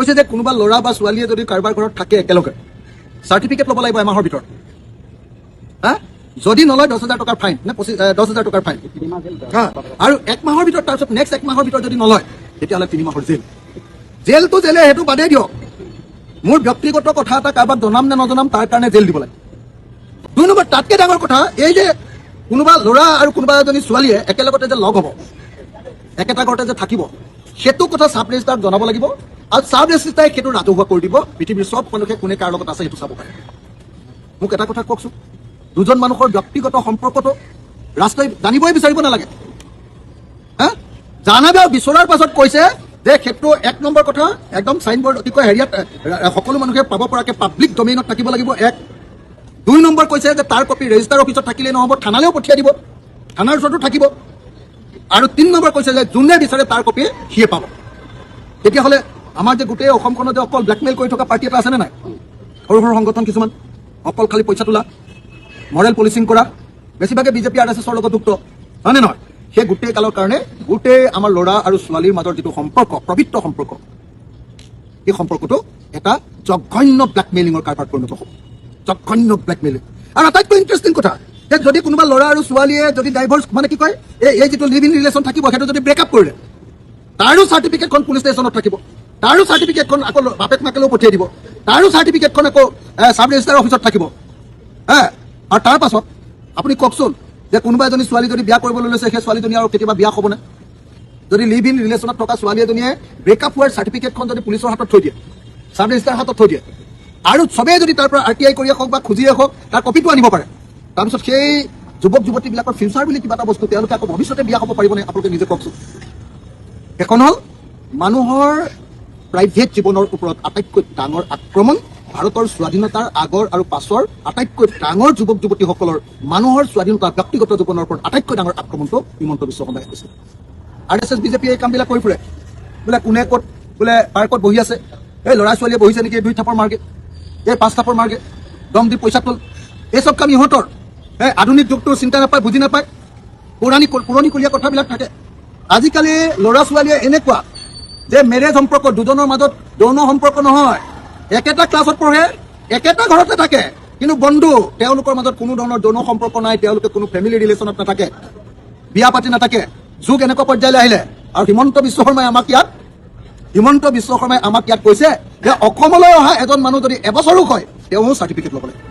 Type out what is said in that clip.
কৈছে যে কোনোবা ল'ৰা বা ছোৱালীয়ে যদি কাৰোবাৰ ঘৰত থাকে একেলগে, চাৰ্টিফিকেট ল'ব লাগিব এমাহৰ ভিতৰত। হা, যদি নলয়, 10,000 টকাৰ ফাইন নে 25, 10,000 টকাৰ ফাইন। হা, আৰু এক মাহৰ ভিতৰত, তাৰপিছত নেক্সট এক মাহৰ ভিতৰত যদি নলয়, তেতিয়াহ'লে 3 মাহৰ জেল। জেলটো জেলে, সেইটো বাদেই দিয়ক। মোৰ ব্যক্তিগত কথা এটা কাৰোবাক জনাম নে নজনাম, তাৰ কাৰণে জেল দিব লাগে। দুই নম্বৰ, তাতকৈ ডাঙৰ কথা, এই যে কোনোবা ল'ৰা আৰু কোনোবা এজনী ছোৱালীয়ে একেলগতে যে লগ হ'ব, একেটা ঘৰতে যে থাকিব, সেইটো কথা চাব ৰেজিষ্টাৰক জনাব লাগিব আৰু চাব ৰেজিষ্টাৰে সেইটো ৰাজহুৱা কৰি দিব। পৃথিৱীৰ চব মানুহে কোনে কাৰ লগত আছে, সেইটো চাব পাৰে। মোক এটা কথা কওকচোন, দুজন মানুহৰ ব্যক্তিগত সম্পৰ্কটো ৰাষ্ট্ৰই জানিবই বিচাৰিব নালাগে। হা, জানাব বিচৰাৰ পাছত কৈছে যে সেইটো এক নম্বৰ কথা, একদম চাইনবৰ্ড কি কয়, হেৰিয়াত সকলো মানুহে পাব পৰাকে পাব্লিক ডমেইনত থাকিব লাগিব, এক। দুই নম্বৰ কৈছে যে তাৰ কপি ৰেজিষ্টাৰ অফিচত থাকিলে নহ'ব, থানালৈও পঠিয়াই দিব, থানাৰ ওচৰতো থাকিব। আৰু তিনি নম্বৰ কৈছে যে যোনে বিচাৰে তাৰ কপি সিয়ে পাব। তেতিয়াহ'লে আমাৰ যে গোটেই অসমখনত যে অকল ব্লেকমেইল কৰি থকা পাৰ্টি এটা আছেনে নাই? সৰু সৰু সংগঠন কিছুমান, অকল খালি পইচা তোলা, মৰেল পলিচিং কৰা, বেছিভাগে বিজেপি, আৰ এছ এছৰ লগত যুক্ত, হয়নে নহয়? সেই গোটেই কালৰ কাৰণে গোটেই আমাৰ ল'ৰা আৰু ছোৱালীৰ মাজৰ যিটো সম্পৰ্ক, পবিত্ৰ সম্পৰ্ক, এই সম্পৰ্কটো এটা জঘন্য ব্লেকমেইলিঙৰ কাৰবাৰত পৰিণত হ'ব, জঘন্য ব্লেকমেইলিং। আৰু আটাইতকৈ ইণ্টাৰেষ্টিং কথা যে যদি কোনোবা ল'ৰা আৰু ছোৱালীয়ে যদি ডাইভৰ্চ, মানে কি কয়, এই যিটো লিভ ইন ৰিলেশ্যন থাকিব, সেইটো যদি ব্ৰেকআপ কৰিলে, তাৰো চাৰ্টিফিকেটখন পুলিচ ষ্টেচনত থাকিব, তাৰো চাৰ্টিফিকেটখন আকৌ বাপেক মাকেলেও পঠিয়াই দিব, তাৰো চাৰ্টিফিকেটখন আকৌ চাব ৰেজিষ্টাৰ অফিচত থাকিব। হা, আৰু তাৰ পাছত আপুনি কওকচোন যে কোনোবা এজনী ছোৱালী যদি বিয়া কৰিবলৈ লৈছে, সেই ছোৱালীজনী আৰু কেতিয়াবা বিয়া হ'বনে? যদি লিভ ইন ৰিলেশ্যনত থকা ছোৱালী এজনীয়ে ব্ৰেকআপ হোৱাৰ চাৰ্টিফিকেটখন যদি পুলিচৰ হাতত থৈ দিয়ে, চাব ৰেজিষ্টাৰ হাতত থৈ দিয়ে, আৰু চবেই যদি তাৰ পৰা আৰ টি I কৰিয়ে হওক বা খুজিয়ে হওক তাৰ কপিটো আনিব পাৰে, তাৰপিছত সেই যুৱক যুৱতীবিলাকৰ ফিউচাৰ বুলি কিবা এটা বস্তু, তেওঁলোকে আকৌ ভৱিষ্যতে বিয়া হ'ব পাৰিবনে? আপোনালোকে নিজে কওকচোন। এখন হ'ল মানুহৰ প্ৰাইভেট জীৱনৰ ওপৰত আটাইতকৈ ডাঙৰ আক্ৰমণ। ভাৰতৰ স্বাধীনতাৰ আগৰ আৰু পাছৰ আটাইতকৈ ডাঙৰ যুৱক যুৱতীসকলৰ, মানুহৰ স্বাধীনতা, ব্যক্তিগত জীৱনৰ ওপৰত আটাইতকৈ ডাঙৰ আক্ৰমণটো হিমন্ত বিশ্ব শৰ্মাই কৰিছে। আৰ এছ এছ, বিজেপি এই কামবিলাক কৰি ফুৰে। বোলে কোনে ক'ত বোলে পাৰ্কত বহি আছে, এই ল'ৰা ছোৱালীয়ে বহিছে নেকি, দুই থাপৰ মাৰ্গে, এই পাঁচ থাপৰ মাৰ্গে, দম দি পইচা তোল, এই চব কাম ইহঁতৰ। এই আধুনিক যুগটো চিন্তা নাপায়, বুজি নাপায়, পুৰণিকলীয়া কথাবিলাক থাকে। আজিকালি ল'ৰা ছোৱালীয়ে এনেকুৱা যে মেৰেজ সম্পৰ্ক, দুজনৰ মাজত যৌন সম্পৰ্ক নহয়, একেটা ক্লাছত পঢ়ে, একেটা ঘৰতে থাকে, কিন্তু বন্ধু, তেওঁলোকৰ মাজত কোনো ধৰণৰ যৌন সম্পৰ্ক নাই, তেওঁলোকে কোনো ফেমিলি ৰিলেশ্যনত নাথাকে, বিয়া পাতি নাথাকে। যুগ এনেকুৱা পৰ্যায়লৈ আহিলে আৰু হিমন্ত বিশ্ব শৰ্মাই আমাক ইয়াত কৈছে যে অসমলৈ অহা এজন মানুহ যদি এবছৰো হয়, তেওঁ চাৰ্টিফিকেট ল'ব লাগে।